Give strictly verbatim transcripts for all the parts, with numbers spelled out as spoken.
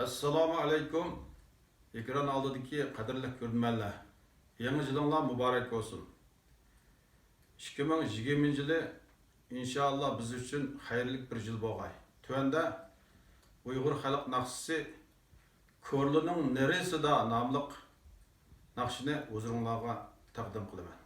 ئەسسالامۇ ئەلەيكۇم، ئېكران ئالدىدىكى قەدىرلىك كۆرۈرمەنلەر، يېڭى يىلىڭلار مۇبارەك بولسۇن. ئىككى مىڭ يىگىرمىنچى يىلى ئىنشائاللا بىز ئۈچۈن خەيرلىك بىر يىل بولغاي. تۆۋەندە ئۇيغۇر خەلق ناخشىسى كورلىنىڭ نېرىسىدا ناملىق ناخشىنى ھۇزۇرۇڭلارغا تەقدىم قىلىمەن.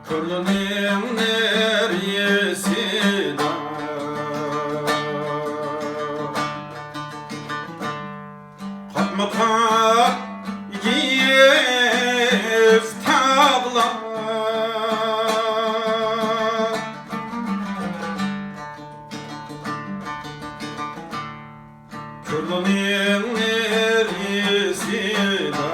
كورلىنىڭ نېرىسىدا قاتمۇ قات ئېگىز تاغلار. كورلىنىڭ نېرىسىدا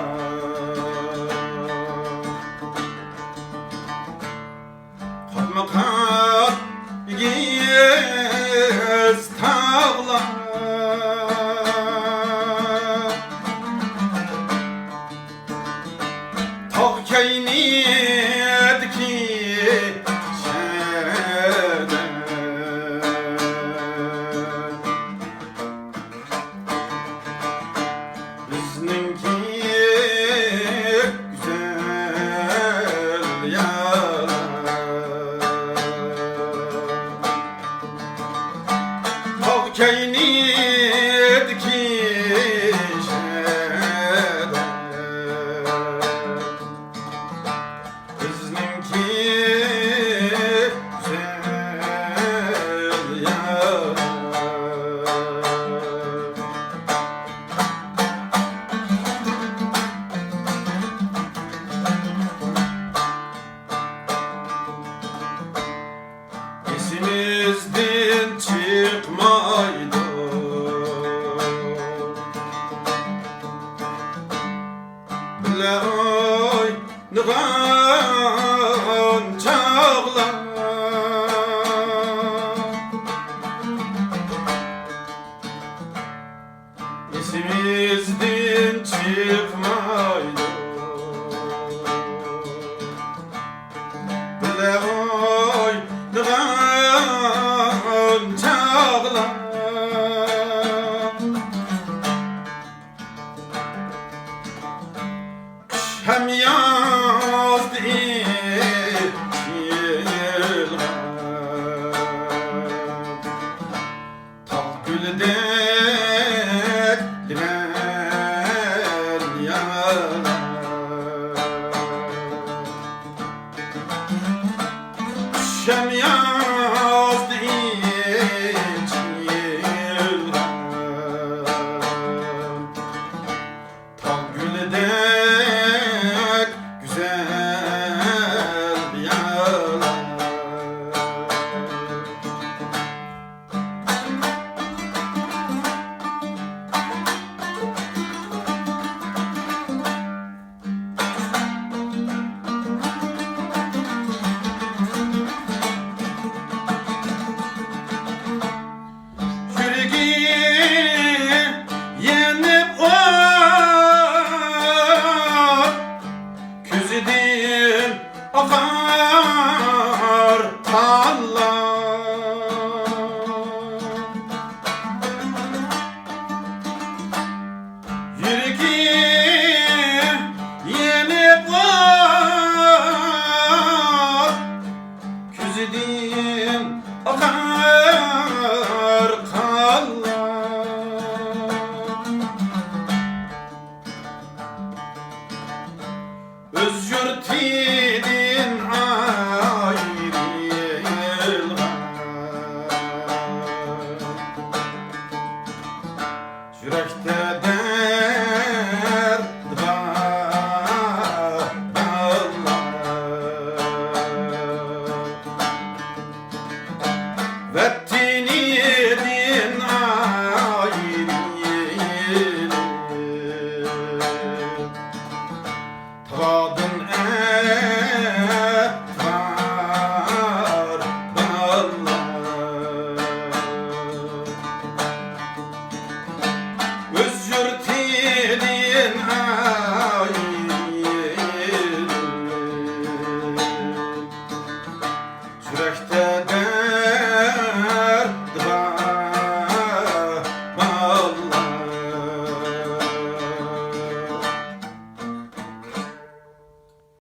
قاتمۇ قات ئېگىز تاغلار. تاغ كەينىدىكى شەھەردە بىزنىڭكى گۈزەل يەرلەر. تاغ كەينىدىكى شەھەردە بىزنىڭكى گۈزەل يەرلەر. ئېسىمىزدىن چىقمايدۇ بىللە ئوينىغان چاغلار. ئېسىمىزدىن چىقمايدۇ بىللە ئوينىغان چاغلار. قىش ھەم يازدا ئېچىلغان تاغ گۈلىدەك لىمەن يالا. قىش ھەم يازدا ئېچىلغان تاغ گۈلىدەك گۈزەل يارلار. يۈرىكى يېنىپ ئوت، كۆزىدىن ئاقار قانلار. يۈرىكى يېنىپ ئوت، كۆزىدىن ئاقار قانلار. ئۆز يۇرتىدىن ئايرىلغان، يۈرەكتە دەرد بار. يۈرەكتە